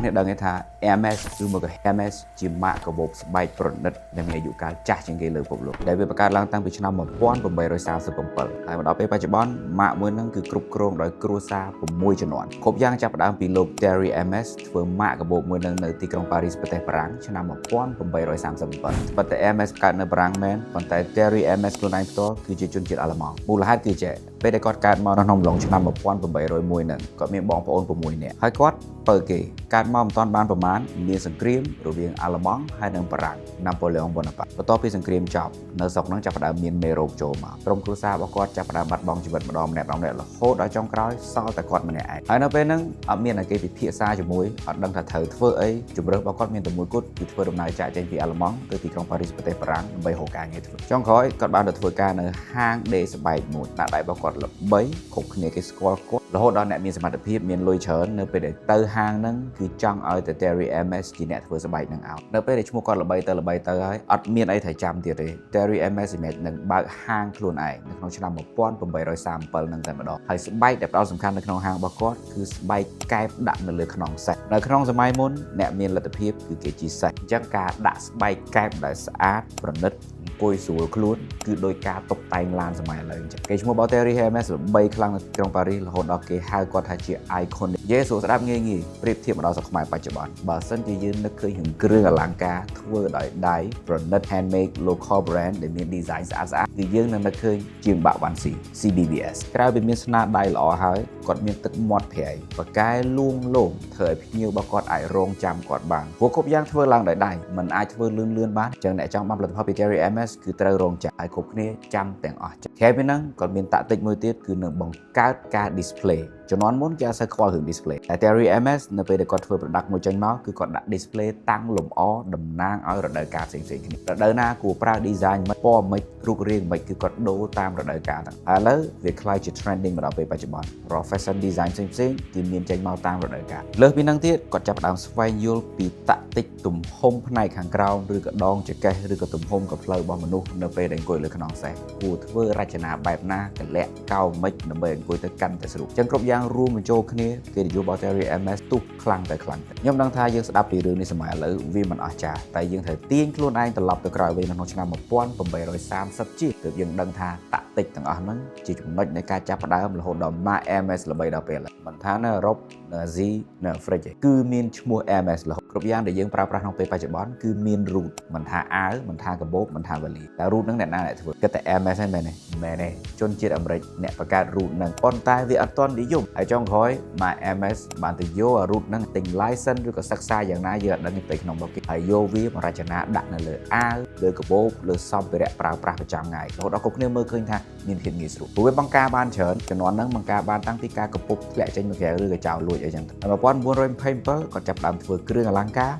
អ្នកគ្នាដឹងទេថា Hermes ឬមកក៏ Hermes ជាម៉ាកកាបូបស្បែកប្រណិតដែលមានអាយុកាលចាស់ជាងគេលើពិភពលោកដែលវាបង្កើតឡើងតាំងពីឆ្នាំ1837ហើយមកដល់ពេលបច្ចុប្បន្នម៉ាកមួយហ្នឹងគឺគ្រប់គ្រងដោយគ្រួសារ6ជំនាន់គ្រប់យ៉ាងចាប់ផ្ដើមពីលោក Thierry Hermes ធ្វើម៉ាកកាបូបមួយហ្នឹងនៅទីក្រុងប៉ារីសប្រទេសបារាំងឆ្នាំ1837ប៉ុន្តែ Hermes កើតនៅបារាំងមែនប៉ុន្តែ Thierry Hermes ខ្លួនឯងផ្ទាល់គឺជាជនជាតិអាល្លឺម៉ង់មូលហេតុគឺចេះពេលដែលគាត់កើតមកនៅក្នុងអំឡុងឆ្នាំ1801ហ្នឹងគាត់មានបងប្អូន6នាក់ហើយគាត់ពៅគេកើតមកមិនទាន់បានប្រមាណមានសង្គ្រាមរវាងអាល្លឺម៉ង់ហើយនិងបារាំងណាប៉ូឡេអុងបូណាប៉ាតបន្ទាប់ពីសង្គ្រាមចប់នៅស្រុកហ្នឹងចាប់ផ្ដើមមានមេរោគចូលមកក្រុមគ្រួសាររបស់គាត់ចាប់ផ្ដើមបាត់បង់ជីវិតម្ដងម្នាក់ម្ដងម្នាក់រហូតដល់ចុងក្រោយសល់តែគាត់ម្នាក់ឯងហើយនៅពេលហ្នឹងអត់មានអ្នកគេពិភាក្សាជាមួយអត់ដឹងថាត្រូវធ្វើអីជម្រើសរបស់គាត់មានតែមួយគត់គឺធ្វើដំណើរចាកចេញពីអាល្លឺម៉ង់ទៅទីក្រុងប៉ារីសប្រទេសបារាំងដើម្បីរកការងារធ្វើចុងក្រោយគាត់បានទៅធ្វើការនៅហាងដេរស្បែកមួយដាក់ដៃរបស់គាត់ល្បីគ្រប់គ្នាគេស្គាល់គាត់រហូតដល់អ្នកមានសមត្ថភាពមានលុយច្រើននៅពេលដែលទៅហាងហ្នឹងគឺចង់ឲ្យតែ Thierry Hermes ជាអ្នកធ្វើស្បែកហ្នឹងឲ្យនៅពេលដែលឈ្មោះគាត់ល្បីទៅល្បីទៅហើយអត់មានអីត្រូវចាំទៀតទេ Thierry Hermes សម្រាប់នឹងបើកហាងខ្លួនឯងនៅក្នុងឆ្នាំ1837ហ្នឹងតែម្ដងហើយស្បែកដែលផ្ដោតសំខាន់នៅក្នុងហាងរបស់គាត់គឺស្បែកកែបដាក់នៅលើខ្នងសេះនៅក្នុងសម័យមុនអ្នកមានលទ្ធភាពគឺគេជិះសេះអញ្ចឹងការដាក់ស្បែកកែបដែលស្អាតប្រណិតអង្គុយស្រួលខ្លួនគឺដោយការតុបតែងឡានសម័យឥឡូវអញ្ចឹងគេឈ្មោះរបស់ Thierry Hermes ល្បីខ្លាំងនៅទីក្រុងប៉ារីសរហូតដល់គេហៅគាត់ថាជា icon និយាយស្រួលស្ដាប់ងាយងាយប្រៀបធៀបមកដល់ស្រុកខ្មែរបច្ចុប្បន្នបើសិនជាយើងនឹកឃើញរឿងគ្រឿងអលង្ការធ្វើដោយដៃប្រណិត handmade local brand ដែលមាន design ស្អាតស្អាតគឺយើងនឹងនឹកឃើញជាងបាក់វ៉ាន់ស៊ី CBBS ក្រៅពីមានស្នាដៃល្អហើយគាត់មានទឹកមាត់ប្រៃបកែលួងលោមធ្វើឲ្យភ្ញៀវរបស់គាត់អាចរងចាំគាត់បានព្រោះគ្រប់យ៉ាងធ្វើឡើងដោយដៃมันអាចធ្វើលឿនលឿនបានអញ្ចឹងអ្នកចង់បានផលិតផលពី Thierry Hermes គឺត្រូវរងចាំឲ្យគ្រប់គ្នាចាំទាំងអស់ក្រៅពីហ្នឹងគាត់មាន tactic មួយទៀតគឺនឹងបង្កើតការ display ជំនាន់មុនគេអត់សូវខ្វល់រឿង display តែ Thierry Hermes នៅពេលដែលគាត់ធ្វើ product មួយចេញមកគឺគាត់ដាក់ display តាំងលម្អតំណាងឲ្យរដូវកាលផ្សេងៗគ្នារដូវណាគួរប្រើ design មិនពណ៌មិនរូបរាងមិនគឺគាត់ដូរតាមរដូវកាលហ្នឹងឥឡូវវាក្លាយជា trending មកដល់ពេលបច្ចុប្បន្នរាល់ fashion design ផ្សេងៗគឺមានចេញមកតាមរដូវកាលលើសពីហ្នឹងទៀតគាត់ចាប់ផ្ដើមស្វែងយល់ពី tactic ទំហំផ្នែកខាងក្រោមឬក៏ដងចង្កេះឬក៏ទំហំកំភ្លៅរបស់មនុស្សនៅពេលដែលអង្គុយលើខ្នងសេះគួរធ្វើរចនាបែបណាកលៈកោមិនដើម្បីអង្គុយទៅកាន់តែស្រួលអញ្ចឹងគ្រប់យ៉ាងរួមបញ្ចូលគ្នាកិត្តិយសរបស់ Thierry Hermes ទុះខ្លាំងតែខ្លាំងទៅខ្ញុំដឹងថាយើងស្ដាប់ពីរឿងនេះសម័យឥឡូវវាមិនអស្ចារ្យតែយើងត្រូវទាញខ្លួនឯងត្រឡប់ទៅក្រោយវិញនៅក្នុងឆ្នាំ1830ជាងទើបយើងដឹងថា tactic ទាំងអស់ហ្នឹងជាចំណុចនៃការចាប់ផ្ដើមរហូតដល់ម៉ាក Hermes ល្បីដល់ពេលឥឡូវមិនថានៅអឺរ៉ុបនៅអាស៊ីនៅអាហ្វ្រិកទេគឺមានឈ្មោះ Hermes រហូតគ្រប់យ៉ាងដែលយើងប្រើប្រាស់ក្នុងពេលបច្ចុប្បន្នគឺមាន root មិនថាអាវមិនថាកាបូបមិនថាវ៉ាលីតែ root ហ្នឹងអ្នកណាអ្នកធ្វើគិតតែ Hermes ហ្នឹងមែនទេមែនទេជនជាតិអាមេរិកអ្នកបង្កើត root ហ្នឹងប៉ុន្តែវាអត់ទាន់និយមហើយចុងក្រោយម៉ាក Hermes បានទៅយកអា root ហ្នឹងទិញ license ឬក៏សិក្សាយ៉ាងណាយើងអត់ដឹងទេក្នុងរបស់គេហើយយកវាមករចនាដាក់នៅលើអាវលើកាបូបលើសម្ភារៈប្រើប្រាស់ប្រចាំថ្ងៃរហូតដល់គ្រប់គ្នាមើលឃើញថាមានភាពងាយស្រួលព្រោះវាបង្ការបានច្រើនជំនាន់ហ្នឹងបង្ការបានតាំងពីការកពុបធ្លាក់ចេញមកក្រៅឬក៏ចោលលួចអីចឹងទៅ1927គាត់ចាប់ផ្ដើមធ្វើគ្រឿងអលង្ការ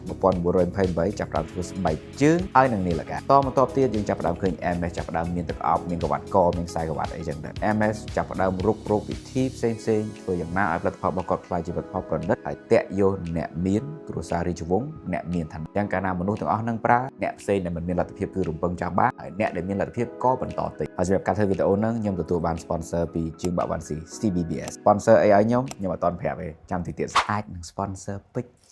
1928ចាប់ផ្ដើមធ្វើស្បែកជើងហើយនឹងនាឡិកាតមកតបទៀតយើងចាប់ផ្ដើមឃើញ Hermes ចាប់ផ្ដើមមានទឹកអប់មានកវ៉ាត់កមានខ្សែក្រវ៉ាត់អីចឹងទៅ Hermes ចាប់ផ្ដើមរុករកវិធីផ្សេងផ្សេងធ្វើយ៉ាងណាឲ្យផលិតផលរបស់គាត់ក្លាយជាផលិតផលប្រណិតហើយតាក់យកអ្នកមានគ្រួសាររាជវង្សអ្នកមានឋានៈចឹងកាលណាមនុស្សទាំងអស់នឹងប្រើអ្នកផ្សេងដែលមិនមានលទ្ធភាពគឺរំពឹងចង់បានហើយអ្នកដែលមានលទ្ធភាពក៏បន្តទិញហើយសម្រាប់ការធ្វើវីដេអូហ្នឹងខ្ញុំទទួលបាន sponsor ពីជាងបាក់វ៉ាន់ស៊ី CBBS sponsor អីឲ្យខ្ញុំខ្ញុំអត់តន់ប្រាប់ទេចាំតិចទៀតអាចនឹង sponsor ពេជ្រ